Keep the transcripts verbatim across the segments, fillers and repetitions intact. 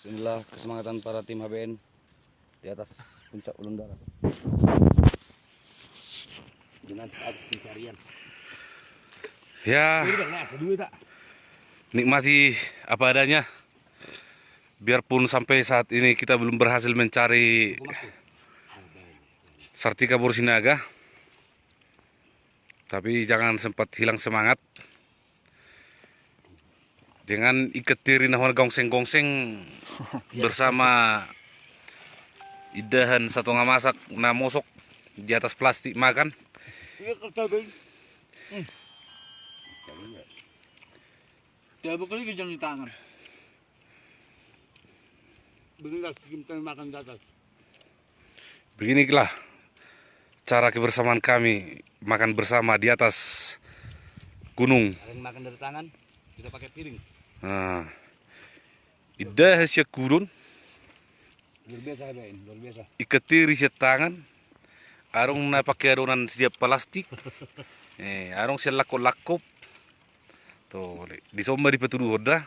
Inilah kesemangatan para tim H B N di atas puncak Uluan Darat dengan status pencarian. Ya, nikmati apa adanya. Biarpun sampai saat ini kita belum berhasil mencari Sartika Boru Sinaga, tapi jangan sempat hilang semangat. Dengan iketiri na hona gongseng-gongseng bersama indahan satonga masak na mosok di atas plastik makan. Beginilah cara kebersamaan kami makan bersama di atas gunung. Ada yang makan dari tangan, tidak pakai piring. Nah, indahan sian hudon. Luar biasa, H B N, luar biasa. Iketiri sian tangan. Adong na pake adonan sian plastik. Eh, adong sian langkop-langkop. Tuh, dison ma dipatuduhon da.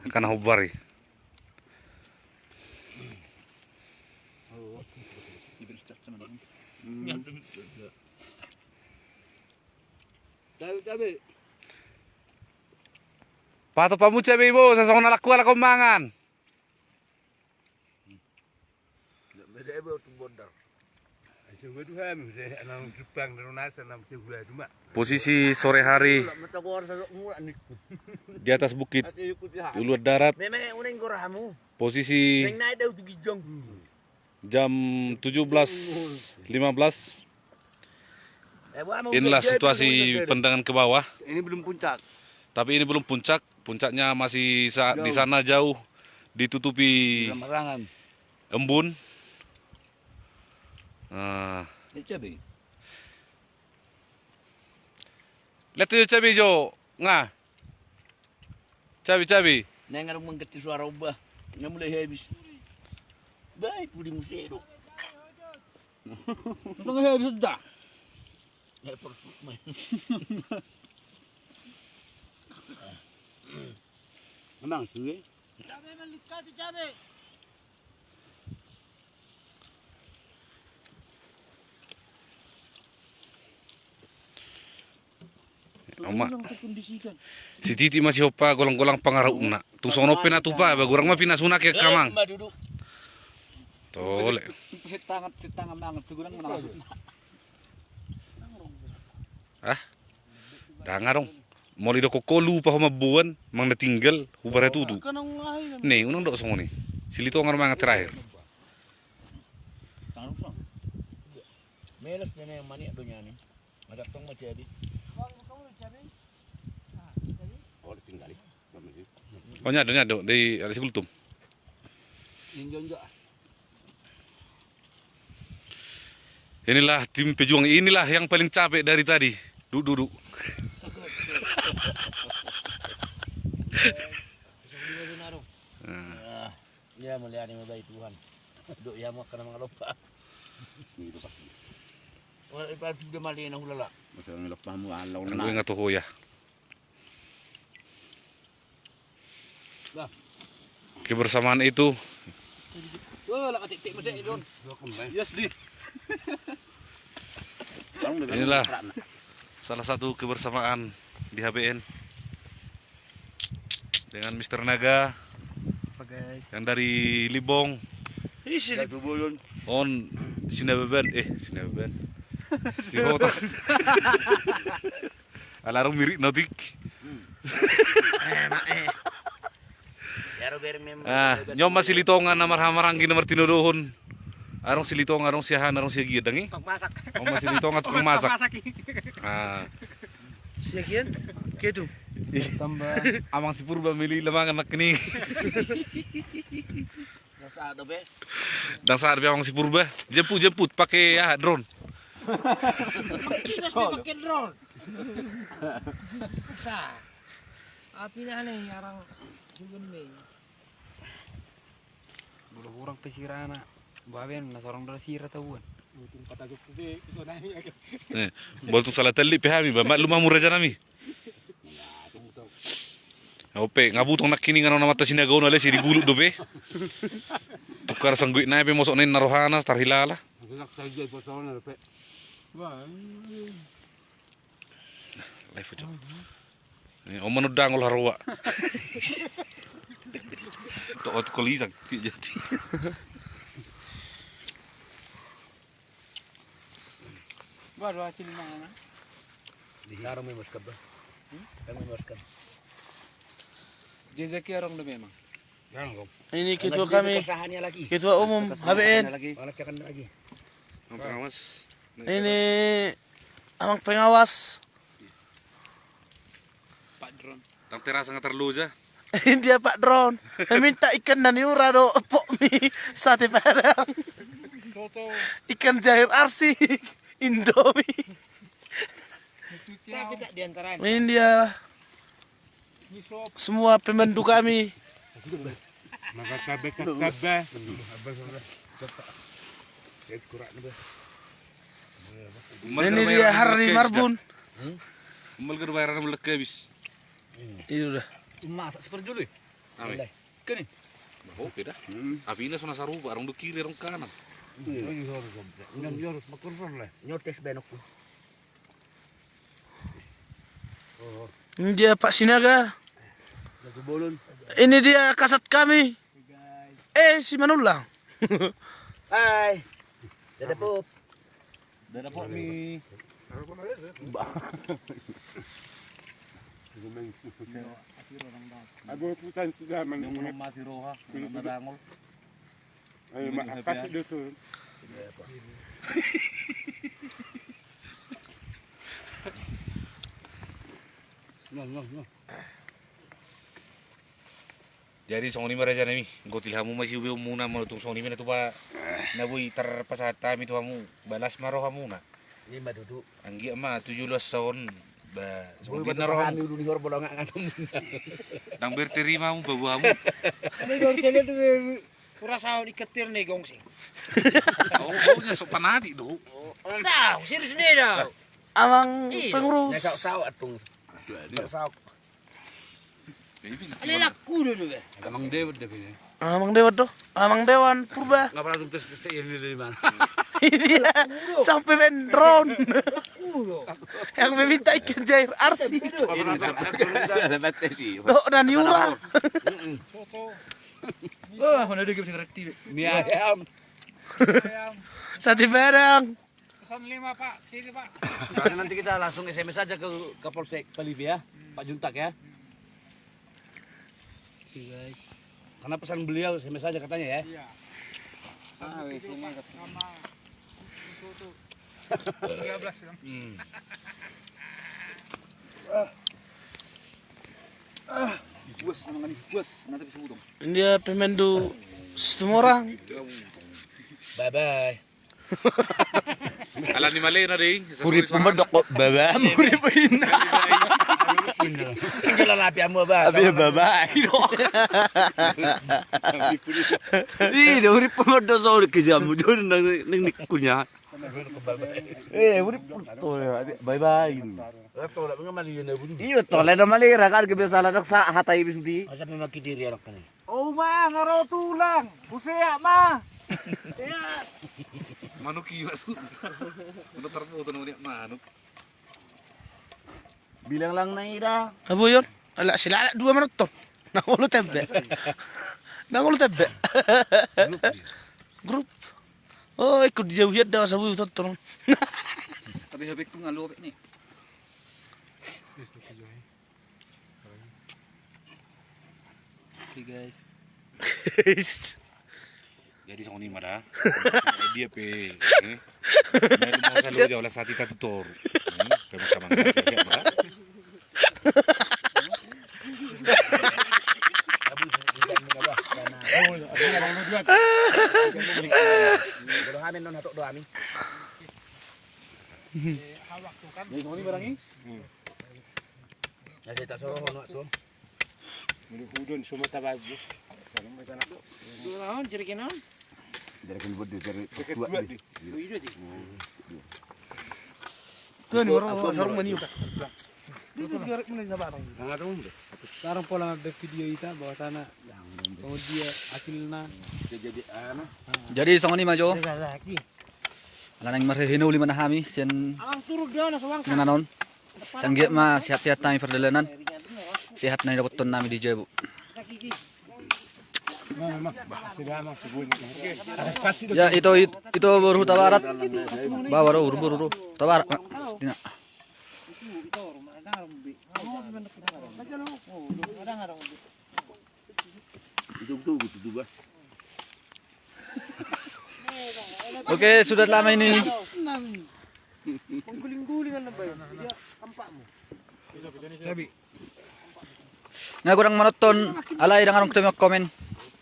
Angka na hombar i. Patok hamu cabe i, bo, sasongon anak kuala ko mangan. Posisi sore hari di atas bukit Uluan Darat. Posisi jam tujuh belas lima belas. Inilah situasi pandangan ke bawah. Ini belum puncak. Tapi ini belum puncak. Puncaknya masih sa- di sana jauh, ditutupi embun. Nah. Lihat tu cabe jo, nga. Cabe, cabe. Nang adong mangganti suara oba. Na mulai habis. Baik, budi musik do. Tengah habis dah. Ya, persuk main. Emang suwe. Cabe melikat, cabe. Oma. Sititi ma sihompa golang-golang pangarahutna. Tung songon on pe na tupa, ba gurang ma pinasuna ke kamang. Tole. Setangan, setangan mangan tu gurang mana maksudna. Ah. Dang adong. Molo idokkon ho lupa ho mamboan, manang na tinggal, huparatutu. Ne, unang dok songon i. Silitonga ma mangan terakhir. Melas nene maniak do nyani. Agak tong ma cabe. Oh, tinggal i. Oh, nyado, nyado di atas kultum. Inilah tim pejuang, inilah yang paling capek dari tadi. Duduk, duduk. Ia melihat ini baik Tuhan. Dok ia mau kena mengelopak. Wah, ipa sudah mali na hulala. Masa ngelopak mu alau. Anggo ingat ho ya. Kebersamaan itu. Inilah salah satu kebersamaan di H B N dengan Mister Naga yang dari Libong. On Sinababan, eh, Sinababan. Si Hota. Alarung mirik notik. Ah, nyo ma Silitonga na marhamaranggi na martinodohon. Adong Silitonga, adong si aha, adong si agia dang i. Tukang masak. On ma Silitonga tukang masak. Ah. Si agian? Ketu. Amang si Purba mili lamangan nak ni. Dang sahat dope. Dang sahat dope amang si Purba. Jemput, jemput pake aha, drone. Pakai drone. Sa. Api na ni arang jugan me. Molo hurang pe sirana. Baben na sorang do sira tabuan. Molo tung salah tali pe hami ba maklum hamu raja nami. Ope, nga butong nangkiningan on Amanta Sinaga on, alai si dibulut dope. Tukar sangguik nai pe mosok na inna rohana tarhilala. Live aja. Ni, oman udah ngol haroa. Tok ot kolisang. Baru hasil mana? Di harung memuaskan, Bang. Hmm? Kami memuaskan. Jejaki arong do memang. Ini ketua kami, ketua umum H B N. Mana cakan lagi? Amang pengawas. Ini amang pengawas. Pak Drone. Tang terasa nga terluja. Ini dia Pak Drone. Meminta ikan na niura do pok mi sate padang. Ikan jair arsik. Indomie. Ini dia semua pemandu kami. Ini dia Harry Marbun. Ummal gar bayaran mulak habis. Iya udah. Masak seperti dulu. Ame. Kene. Oke dah. Apina sona sarupa, arong do kiri, arong kanan. Nyotes benokku. Ini dia Pak Sinaga. Ini dia kasat kami. Eh, si Manullang. Hai. Dadah, Pop. Dadah, Pop, mi. Ago putan sudah. Masih roha, madangol. Ayo, mak, kasih dia tuh. Jadi songon i ma raja nami, gotil hamu ma siubeon muna, molo tung songon i ma na tupa na boi tarpasahat hami tu hamu, balas ma roha muna. Ima tutu. Anggiat ma tu joloan on ba songon i ma na roha. Ndang berterima hamu babu hamu. Kurasa on ikan tir ni gongsing. Oh, baunya sok panati do. Dah, serius ni dah. Amang pengurus. Saok-saok atung. Saok-saok. Alelakku do do be. Amang Dewan do be. Amang Dewan do. Amang Dewan Purba. Ngapa langsung tes tes ini dari mana? Iya. Sampai main drone. Yang meminta ikan jair arsik. Dok na niura. Wah, mana dia game sing reaktif. Mie ayam. Sate padang. Pesan lima, Pak. Sini, Pak. Karena nanti kita langsung S M S aja ke Kapolsek Palibi ya, Pak Juntak ya. Oke, guys. Karena pesan beliau S M S aja katanya ya. Iya. Pesan ah, beliau, Pak, sama Soto. Tiga belas, Bang. Hmm. Bos, sama kali. Bos, nanti bisa potong. Dia pemandu Situmorang. Bye bye. Ala ni malena dei. Urip pemodok kok baba, urip ina. Gila lah api amu baba. Abi baba. Ih, urip pemodok so urip kejamu. Jor nang ning nikunya. Eh, urip to ya, bye bye. Iyo to, leno malera kan kebiasaan anak sa hatai bisudi. Masa memang kidiri anak kan. Oh ma, nga ro tulang, huseat ma. Seat. Manuk iwa su. Manuk terfoto namanya manuk. Bilang lang na ida. Abo yon, ala silalak dua manonton. Nang olo tebbe. Nang olo tebbe. Grup. Oh, ikut dijauhian dah sabu tonton. Tapi H P ku ngalu oke nih. Oke guys. Jadi songon i ma da. Dia pe. Mau selalu jauh lah sati tatu tor. Teman-teman. Bodo hamin non hatok do ami. Jadi songon i barang i. Na sai tasorohon waktu. Mulu hudon sumata bagus. Dua tahun jerigen on. Jerigen bodi jerigen tua di. Tua di. Tuh ni orang sarung mani. Sekarang pola mambuat video ita bahwasana songon dia hasilna. Jadi songon i ma jo. Ala naeng marhehe na uli ma hami sian inganan on. Sai anggiat ma sehat-sehat hami pardalanan. Sehat na nidapothon nami di jabu. Ya, ito, it-, ito boru Hutabarat. Ba, boru, boru, boru Hutabarat. Tina. Oke, sudah lama ini. Mengguling-guling anak bayi. Dia tampakmu. Cabi. Nga godang manonton, alai ndang adong tu komen.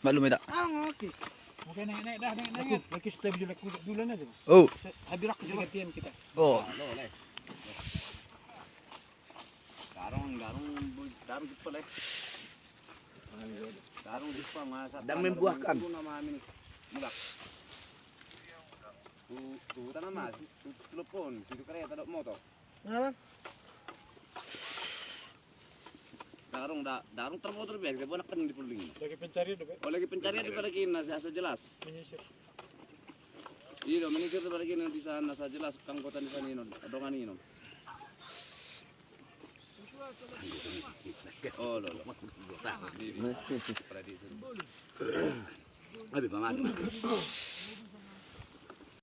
Maklum ita. Ah, oke. Oke, naik, naik dah, naik, naik. Oke, oke, sudah video aku dulu aja. Oh. Habis aku juga diam kita. Oh. Darung, darung, darung jepel, eh. Darung jepel, masa. Ndang membuahkan. Mulak. Tu, tu hutan nama, tu, tu telepon, tu kereta dok motor. Kenapa? Darung da, darung termotor biasa, dia bonak kan di puling. Lagi pencarian dope. Oh, lagi pencarian dope lagi, na asa jelas. Menyisir. Iya, menyisir dope lagi, na asa jelas, kanggotan di sana, dongan inon. Oh, lo, lo. Abi, paman.